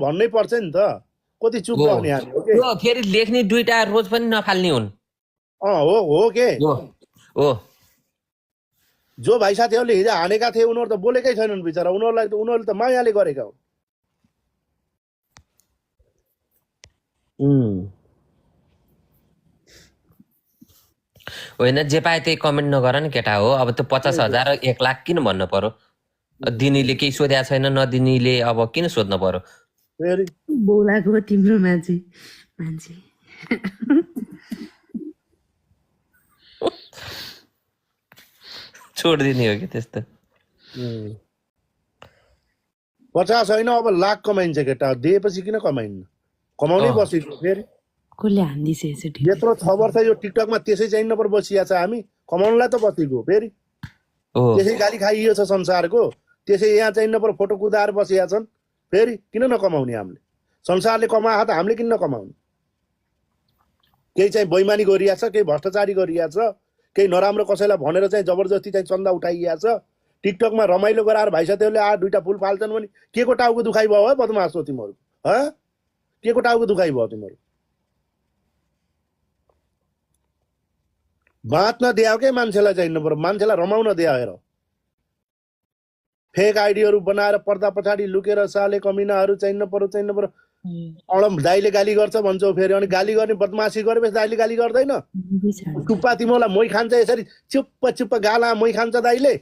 भन्नै पर्छ नि त कति चुप हो रहने हामी हो के त्यो फेरि लेख्ने दुईटा रोज पनि नफाल्ने हुन् हो के हो जो भाइ साथीहरूले हिजो हानेका थिए उनीहरू त बोलेकै छैनन् बिचरा उनीहरूले त मायाले गरेका हुन् होइन जे पाए त्यही कमेन्ट नगर नि केटा हो अब त्यो 50,000 1 लाख किन भन्नु पर्यो दिनेले केही सोधेको छैन नदिनेले अब किन सोध्नु पर्यो फेरि बोलाको तिम्रो मान्छे छोडिदिने हो कि त्यस्तो 50 होइन अब लाख कमाइन्छ केटा दिएपछि किन कमाइन्न कमाउनै बसेको फेरि कसले हान्दिछ यसो यत्रो 6 वर्ष यो टिकटकमा त्यसै चाहिँ नपर बसिया छ हामी कमाउनलाई त बसेको फेरि त्यसै गाली खाइयो छ संसारको त्यसै यहाँ चाहिँ नपर फोटो कुदाएर बसिया छन् फेरि किन नकमाउने हामीले संसारले कमाए त हामीले किन नकमाउने केही चाहिँ बैमानी गरिया छ केही भ्रष्टाचारी गरिया छ केही नराम्रो कसैलाई भनेर चाहिँ जबरजस्ती चाहिँ चन्दा उठाइया छ टिकटकमा रमाइलो गराएर भाइ साथीहरूले दुईटा फुल फाल्छन् भने के को टाउको दुखाइ भयो है बदमास हो तिमीहरू के को टाउको दुखाइ भयो तिमीहरू बाँच्न दियो के मान्छेलाई चाहिँ नपर्यो मान्छेलाई रमाउन दियो हेर फेक आइडीहरू बनाएर पर्दा पछाडि लुकेर साले कमिनाहरू चाहिँ नपर्यो अडम दाइले गाली गर्छ भन्छौ फेरि अनि गाली गर्ने बदमासी गरेपछि दाइले गाली गर्दैन टुप्पा तिमीलाई मै खान्छ यसरी चुप्प चुप्प गाला मै खान्छ दाइले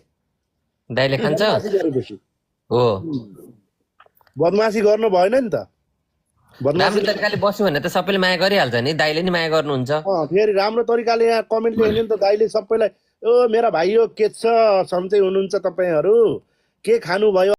खान्छ हो बदमासी गर्नु भएन नि त राम्रो तरिकाले बस्यो भने त सबैले माया गरिहाल्छ नि दाइले नि माया गर्नुहुन्छ फेरि राम्रो तरिकाले यहाँ कमेन्ट लेख्ने नि त दाइले सबैलाई ओ मेरा भाइ हो के छ सन्चै हुनुहुन्छ तपाईहरू के खानु भयो